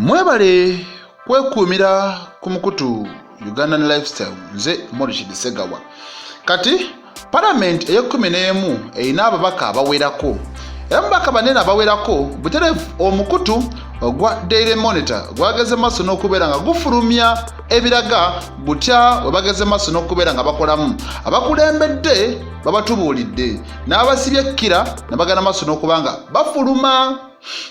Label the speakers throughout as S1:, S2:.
S1: Mwebale kwekuumira ku mukutu Ugandan Lifestyle. Nze Morishid Segawa. Kati palamenti ey'ekkumi n'emu erina ababaka abawerako, era mubaka banene abawerako butereevu. Omukutu ogwa Daily Monitor gwageze maaso n'okubeera nga gufulumya ebiraga butya we bageze maaso n'okubeera nga bakolamu. Abakulembedde babatubuulidde n'abasibye ekkira ne bagenda maaso n'okuba nga bafuluma.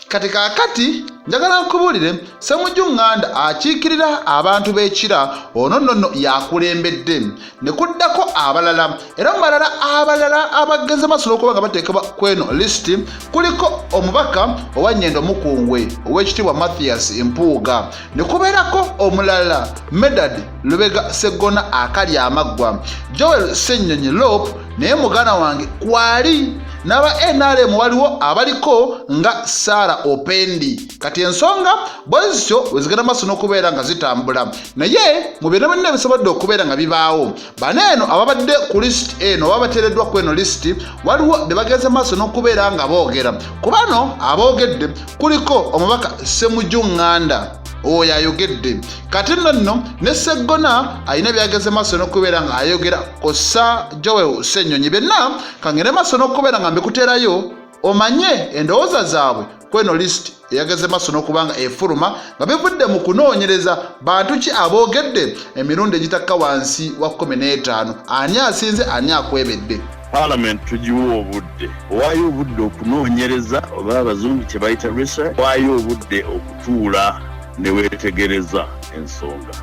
S1: Kati kaakati njagala nkubuulire, Ssemujju Nganda akiikirira abantu b'Ekira, ono nno nno yakulembedde ne kuddako abalala. Era mu balala abalala abageze maaso n'okuba nga bateekebwa ku eno lisiti kuliko omubaka owa Nyendo Mukungwe, Ow'ekitiibwa Mathias Mpuuga, ne kubeerako omulala Medard Lubega Seggona akali amaggwa, Joel Ssenyonyi Lop naye muganda wange kwali, n'aba NRM waliwo abaliko nga Sarah Opendi. Kati ensonga bwe zityo bwe zigenda maaso n'okubeera nga zitambula, naye mu byonna byonna ebisobodde okubeera nga bibaawo, bano eno ababadde ku lisiti eno oba bateereddwa ku eno lisiti, waliwo bye bagenze maaso n'okubeera nga boogera. Ku bano aboogedde kuliko omubaka Ssemujju Nganda, oyo ayogedde kati nno nno ne Seggona alina byageze maaso n'okubeera nga ayogera kossa Joel Ssenyonyi. Byonna kangende maaso n'okubeera nga mbikuteerayo omanye endowooza zaabwe kweno list eyageze maaso n'okuba nga efuluma nga bivudde mu kunoonyereza bantu ki aboogedde emirundi egitakka wansi wa 15, ani asinze, ani akwebedde.
S2: Parliament tugiwa obudde, owaayo obudde okunoonyereza, oba abazungu kye bayita research, owaayo obudde okutuula ne weetegereza ensonga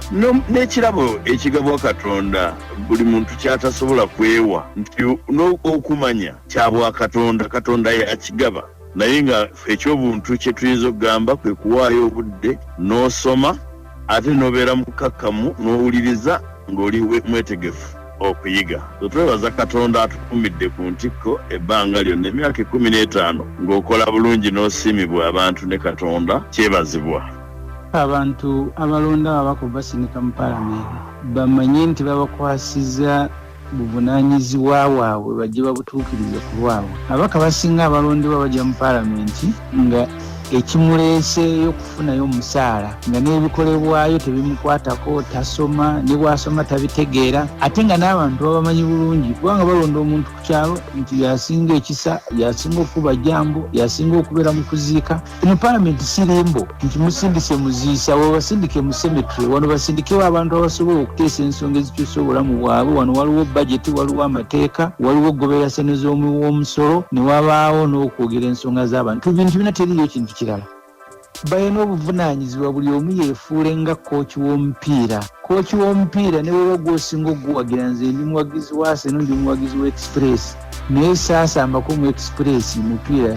S2: n'ekirabo ekigabwa Katonda buli muntu kyatasobola kwewa, nti okumanya kya bwakatonda, Katonda yakigaba, naye nga ekyobuntu kye tuyinza okugamba kwe kuwaayo obudde n'osoma, ate n'obeera mukakkamu n'owuliriza ng'oli mwetegefu okuyiga. Twebaza Katonda atukumidde ku ntikko ebbanga lyonna, emyaka 15 ng'okola bulungi n'osiimibwa abantu ne Katonda, kyebazibwa.
S3: Abantu abalonda ababaka obasindika mu palamenti bamanye nti babakwasiza buvunaanyizibwa bwabwe, bajje babutuukirize ku lwabwe. Ababaka basinga abalondebwa bajja mu palamenti nga ekimuleeseeyo kufunayo omusaala, nga n'ebikolebwayo tebimukwatako, tasoma, ne bw'asoma tabitegeera, ate nga n'abantu babamanyi bulungi, kubanga balonda omuntu ku kyalo nti yasinga ekisa, yasinga okukuba jambo, yasinga okubeera mu kuziika. Eno palamenti si limbo nti musindise muziisa, webasindike mu cemetery, wano basindikewo abantu abasobola okuteesa ensonga ezikyusa obulamu bwabwe. Wano waliwo bajeti, waliwo amateeka, waliwo okugoberera sente z'omuwi w'omusolo, ne wabaawo n'okwogera ensonga z'abantu. Bintu bina, teriiyo kintu kirala. Balina obuvunaanyizibwa, buli omu yeefuule nga kooki w'omupiira. Kooki w'omupiira ne bweba gwosinga okuguwagira, nze ndi muwagizi wa Arsenal, ndi muwagizi wa Express, naye saasambako mu Express mupiira,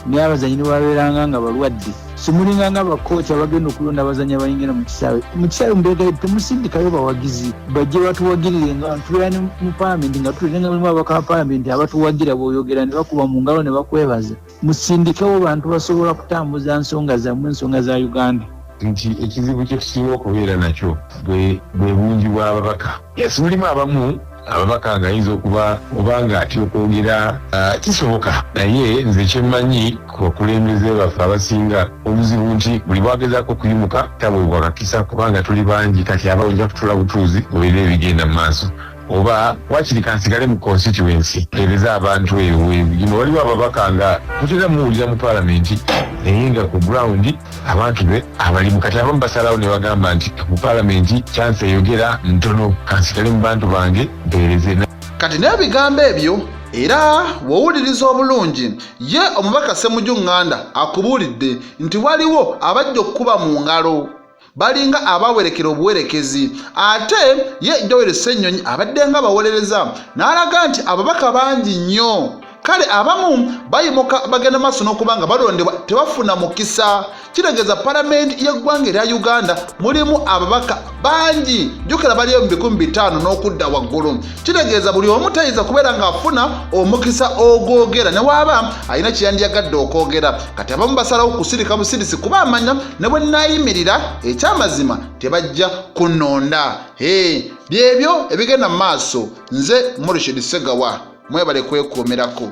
S3: naye abazanyi ne babeeranga nga balwadde. Simulinga nga bakooki abagenda okulonda abazanyi abayingira mu kisaawe. Mu kisaawe mubeegayo, temusindikayo bawagizi bajje batuwagirire nga tubeera ne mu palamenti, nga tulina nga mulimu ababaka ba palamenti abatuwagira, bw'oyogera ne bakuba mu ngalo ne bakwebaza. Musindikewo bantu basobola kutambuza nsonga zammwe, ensonga za Uganda.
S4: Nti ekizibu kye tusinga okubeera nakyo bwe bwe bungi bw'ababaka. Yes, mulimu abamu ababaka ng'ayinza okuba oba ng'atya okwogera, kisoboka, naye nze kye mmanyi ku bakulembeze baffe abasinga obuzibu nti buli bw'agezaako okuyimuka taweebwa kakisa kubanga tuli bangi, kati aba ojja kutuula butuuzi obeere ebigenda mu maaso. Oba wakiri kansigale mu constituency mpeereze abantu eyo webugima. Waliwo ababaka nga totera muwulira mu palamenti, naye nga ku ground abantu be abalimu. Kati abamu basalawo ne bagamba nti mu palamenti chance eyogera ntono, kansigale mu bantu bange mpeereze.
S1: Kati n'ebigambo ebyo era w'owuliriza obulungi, ye omubaka Ssemujju Nganda akubuulidde nti waliwo abajja okukuba mu ngalo balinga abawerekera obuwerekezi, ate ye Joel Ssenyonyi abadde nga abawolereza n'alaga nti ababaka bangi nnyo, kale abamu bayimuka bagenda maaso n'okuba nga balondebwa tebafuna mukisa. Kitegeeza palamenti y'eggwanga erya Uganda mulimu ababaka bangi, jjukira baliyo mu 500 n'okudda waggulu. Kitegeeza buli omu tayinza kubeera ng'afuna omukisa ogwogera ne waaba alina kyeyandiyagadde okwogera. Kati abamu basalawo kusirika busirisi kuba amanya ne bwe nnaayimirira ekyamazima tebajja kunnonda. Byebyo ebigenda mu maaso. Nze Murshid Segawa, mwebale kwekuumirako.